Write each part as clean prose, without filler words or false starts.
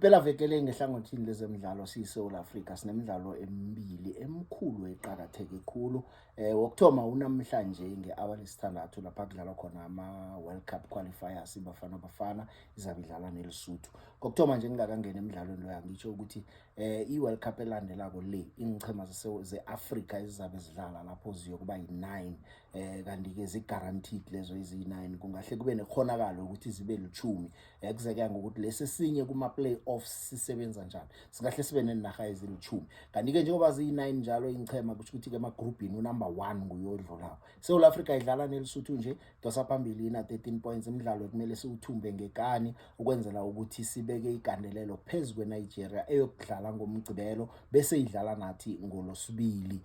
Ipelaveke le ngehlangothini lezemidlalo siyiSewula Afrika sinemidlalo emibili emkhulu eqakatheke khulu. Wokuthoma unamhlanje nge-hour lesithandathu lapha kudlalwa khona ama-World Cup qualifiers, iBafana Bafana izabe idlala neLesotho. Kokuthoma nje ngingakangeni emidlalweni loyo, angitsho ukuthi i-World Cup elandelako le, iinchema ze-Afrika ezizabe zidlala lapho ziyokuba yi-9, kanti-ke zi-guaranteed lezo eziyi-9. Kungahle kube nekhonakalo ukuthi zibe lithumi, kuzekuya ngokuthi lesi esinye kuma-play-offs sisebenza njani. Singahle sibe neenarha ezilithumi, kanti-ke njengoba ziyi-9 njalo iinchema, kusho ukuthi-ke emagrubhini unumber 1 nguyodlulako. South Africa idlala neLesotho nje, dosa phambili ina-13 points. Imidlalo ekumele siwuthumbe ngekani ukwenzela ukuthi sibeke igandelelo phezu kweNigeria eyokudlala ngomgcibelo bese idlala nathi ngolosibili.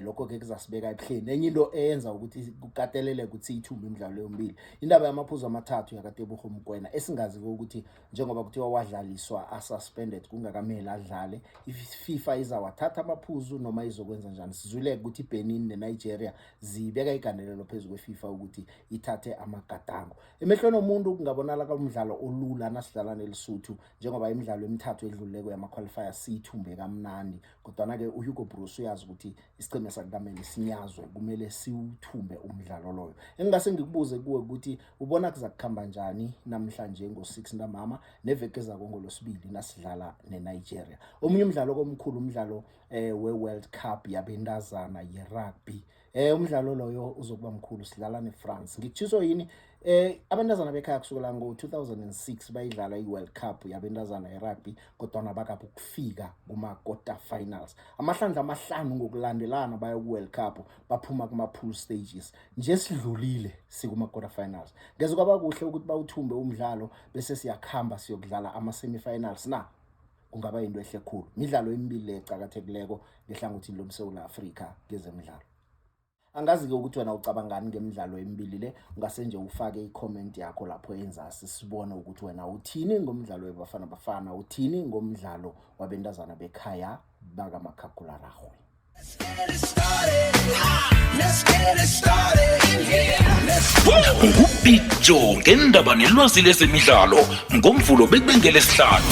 Lokho ke kuzasibeka ebuhleni. Enye into eyenza ukuthi kukateleleke ukuthi siyithumbe imidlalo yombili, indaba yamaphuzu amathathu yakaTebogo Mokoena, esingazi ukuthi njengoba kuthiwa wadlaliswa asuspended kungakameli adlale, iFIFA izawathatha amaphuzu noma izokwenza njani. Sizwile ukuthi iBenin neNigeria zibeka igandelelo phezu kweFIFA ukuthi ithathe amagadango. Emehlweni omuntu kungabonakala umdlalo olula nasidlala neLesotho, njengoba imidlalo emithathu edlulileko yama-qualifier siyithumbe kamnandi, kodwana-ke uHugo Broos uyazi ukuthi isicheme sakukamele sinyazwe, kumele siwuthumbe umdlalo loyo. Engingase ngikubuze kuwe ukuthi ubona kuza kukhamba njani namhlanje ngo-6 ntambama neveke ezako ngolosibili nasidlala neNigeria? Omunye umdlalo komkhulu, umdlalo we-World Cup yabentazana ye-rugby. Umdlalo loyo uzokuba mkhulu, sidlala neFrance. Ngikutshiso yini, abantazana bekhaya kusukela ngo-2006 bayidlala i-World Cup yabentazana ye-rugby, kodwana bakabe ukufika kuma-quarter finals amahlandla amahlanu ngokulandelana. Baya ku-World Cup, baphuma kuma-pool stages. Nje sidlulile, sikuma-quarter finals. Ngeze kwaba kuhle ukuthi bawuthumbe umdlalo bese siyakhamba siyokudlala ama-semi-finals na? Kungaba yinto ehle khulu. Midlalo emibili le ecakathekileko ngehlangothini lomSewula Afrika kezemidlalo. Angazi-ke ukuthi wena ucabangani ngemidlalo emibili le. Ungase nje ufake i-comment yakho lapho enzasi, sibone ukuthi wena uthini ngomdlalo weBafana Bafana, uthini ngomdlalo wabentazana bekhaya bakamakhakhulararhwe. Let's get it started. Let's get it started in here. Let's Ngubig Joe ngendaba nelwazi lezemidlalo, ngoMvulo bekubengele sihlanu.